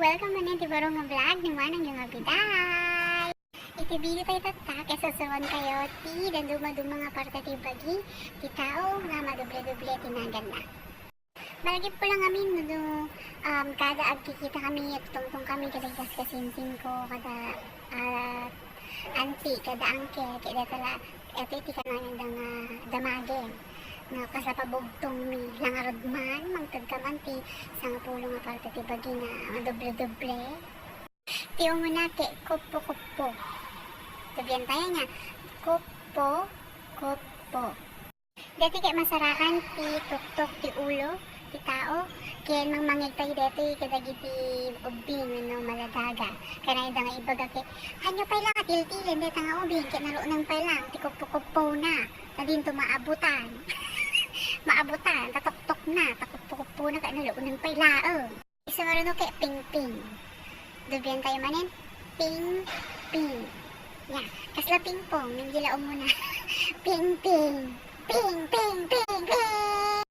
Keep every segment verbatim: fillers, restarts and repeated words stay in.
Welcome manen ti baro nga vlog ni Manang nga Biday. Iti video tayo tatta, ket susuroankayo ti dadduma-duma nga parte ti bagi ti tao nga madoble-doble ti naganna. Malagipko lang amin no, um, kada agkikita kami, agtutungtong kami, kada kasinsin ko, kada, ah, auntie, kada uncle, ket dayta la, eto iti kanayon da nga damagem. Nga kasla pabugtongmi, langarod man, mangted ka man ti sangapulo nga parte ti bagi nga, nga doble-doble. Ti umuna ket kuppo-kuppo. Sabian tayo nga, kuppo-kuppo. Daytoy ket masarakan ti tuktok ti ulo ti tao, ken mangmangeg tayo daytoy kadagiti ubbing wenno maladaga. Kanayon da nga ibaga ket, "Ania pay la nga tiltilen dayta nga ubbing ket nalukneng pay laeng ti kuppo-kuppona, ta dinto maabutan." Maabutan, ta tuktokna, ta kuppo-kuppona ket nalukneng pay laeng. Ti sumaruno ket pingping. Dublian tayo manen. Pingping. Ya, kasla pingpong, ngem di la umuna. Pingping. Ping, ping, ping, ping.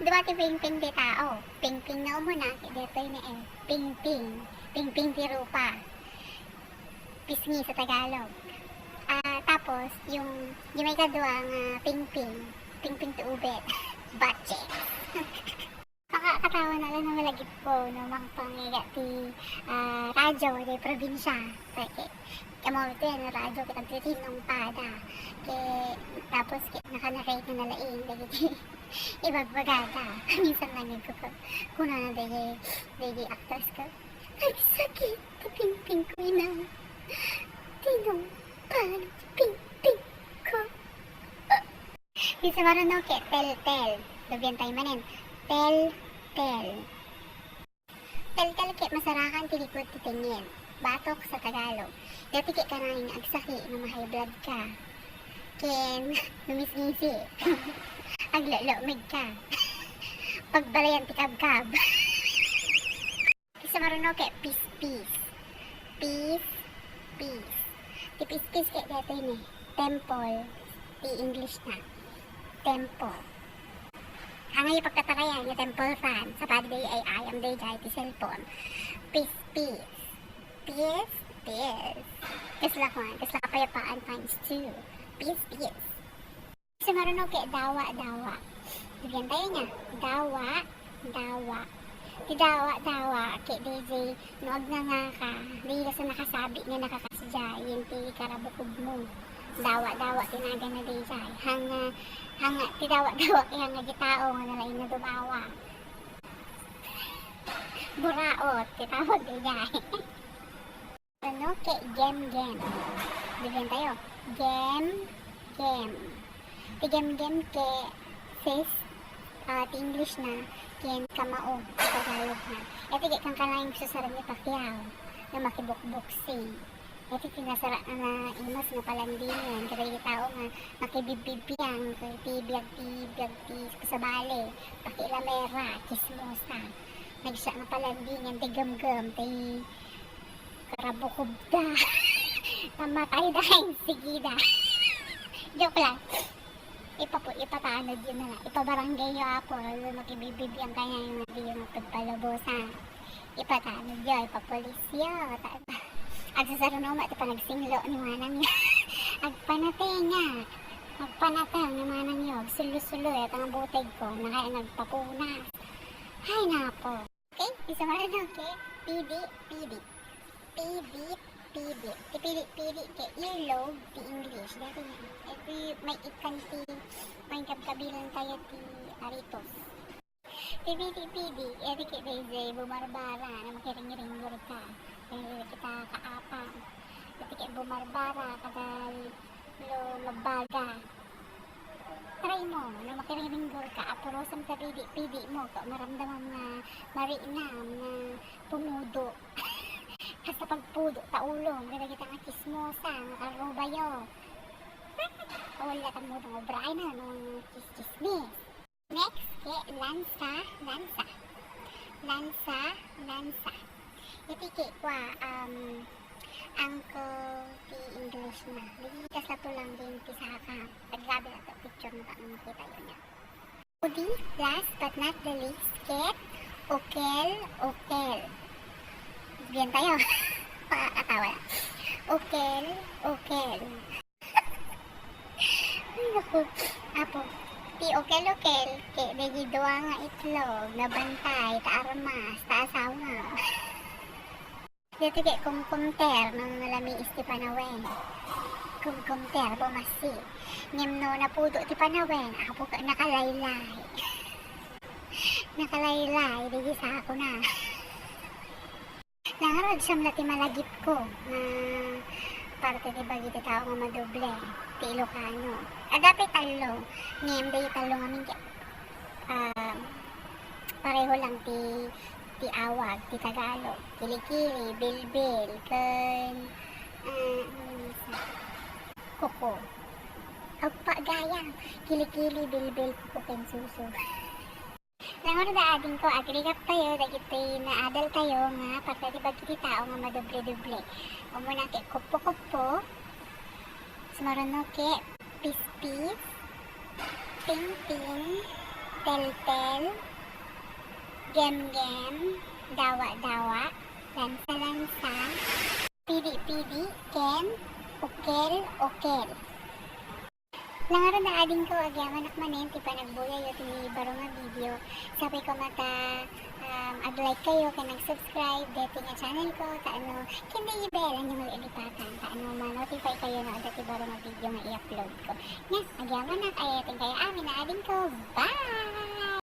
Dua ti pingping ti tao. Pingping nga umuna, ket daytoy ni eh. Pingping. Pingping ti rupa. Pisngi sa Tagalog. Ah, tapos, yung, yung may kadua nga pingping. Pingping ti ubet. Batches. Makakatawa na lang na malagipko no mangpangiga ti, ah, radyo ti probinsya. Kay, kay, kamo ito yan, radyo, ket agtitinong pada. Kay, tapos, kay, nakanarate na nalaing, dagiti ibagbagada. Minsan nangigko, kunana dagiti, dagiti actress ko, "Agsakit ti pingping ko, inang. Tinong pano ti pingping ko." Ti sumaruno ket teltel. Dublian tayo manen. Teltel. Teltel ket masarakan ti likod ti tengnged. Batok sa Tagalog. Daytoy ket kanayon nga agsakit no ma-high blood ka. Ken, numisngisi. Aglulukmeg ka. Pagbalayan ti kabkab. Ti sumaruno ket pispis. Pispis. Ti pispis ket daytoy ni temple ti English na. Temple. Ania nga pagtatarayan nga Temple Run, sa padi day ay ayam daydiay ti cellphone. Pispis. Pispis. Kasla kuan, kasla kapayapaan times two. Pispis. Sumaruno ket dawa-dawa. Dublian tayo nga. Dawa-dawa. Ti dawa-dawa ket daydiay no agnangaka, di ka sa nakasabi nga nakakasdiay, yen ti karabukobmo. Dawa-dawa ti naganna daydiay. Hanga, hanga, ti dawa-dawa ket hanga di tao nga nalaing nga dumawa. Buraot ti tawag daydiay. Ano, ket gemgem. Dublian tayo. Gemgem. Ti gemgem ket fist, ah, ti English na, ken kamao ti Tagalog na. Iti ket kankanayon susaran ni Pacquiao, nga makibukboksing. Iti kinasara na imas nga palandingen, kadagiti tao nga makibibbibiang, iti biag ti, biag ti sabali, pakialamera, chismosa. Nagsiak nga palandingen, ti gemgem, ti Karabukobda. Pamatayda, sigida. Joke lang. Ipapu-, ipatanodyo na lang. Ipabarangayyo, Apo, no makibibbibiang kaniayo nga diyo mapagpalubosan. Ipatanodyo, ipapulisyo. Ta-, agsasaruno met ti panagsinglo ni manangyo. Agpanateng, agpanateng ni manangyo. Agsulo-sulo, ita nga butegko. Nakaya nagpapunas. Ay, napo. Okay, ti sumaruno ket pidi-pidi. Pidi-pidi. Ti pidi-pidi ket earlobe ti English. Daytoy, iti may ikkan ti, may kabkabilan tayo ti aritos. Ti pidi-pidi, iti ket daydiay bumarbara, no makiringringgor ka. Daydiay kita kaapam. Iti ket bumarbara, kada lumabbaga. Try mo, no makiringringgor ka, apurosem ta pidi-pidi mo, ket maramdamam nga marinam nga pumudo. Kasta pagpudo ta ulo, kadagita nga chismosa, nga karubayo. Wala ta mudo nga obra ay na, no, chis-, chismis. Next, ket lansa, lansa. Lansa, lansa. Iti ket kua, um, angko ti English na. Dagiti kasla to lang din ti saka. Paglabi na to, picture na ta, no makitayo niya. Udi, last but not the least, ket ukel, ukel. Biyan tayo. Pakakatawa. Okel, okel. Ay, naku. Apo, ti okel-okel, ket dagiti dua nga itlog, nabantay, ta armas, ta asawa. Daytoy ket kumkumter, no nalamiis ti panawen. Kumkumter, bumassit. Ngem no napudo ti panawen, apo, nakalaylay. Nakalaylay, dagiti sakona. Nangarud, siam la ti malagipko nga parte ti bagi ti tao nga madoble ti Ilocano. Adda pay tallo, ngem dagiti tallo ngamin ket, ah, pareho lang ti, ti awag ti Tagalog. Kilikili, bilbil, ken, ah, ano ni isa? Kuko. Agpagayam, kilikili, bilbil, kuko, ken suso. Nangarud, adingko, agrigap tayo dagiti naadal tayo nga parte ti bagi ti tao nga madoble-doble. Umuna ket kuppo-kuppo, sumaruno ket pispis, tingting, teltel, gemgem, dawa-dawa, lansa-lansa, pidi-pidi, ken ukel-ukel. Nangarud, adingko, agyamanak manen ti panagbuyayo ti baro nga video. Sapay koma ta, um, ag-like kayo ken nag-subscribe daytoy nga channel ko, ta ano, ken daytoy bell, ania nga alipatan, ta ano, ma-notify kayo no adda ti baro nga video nga i-upload ko. Nia, agyamanak, ay-ayaten kayo amin a adingko. Bye!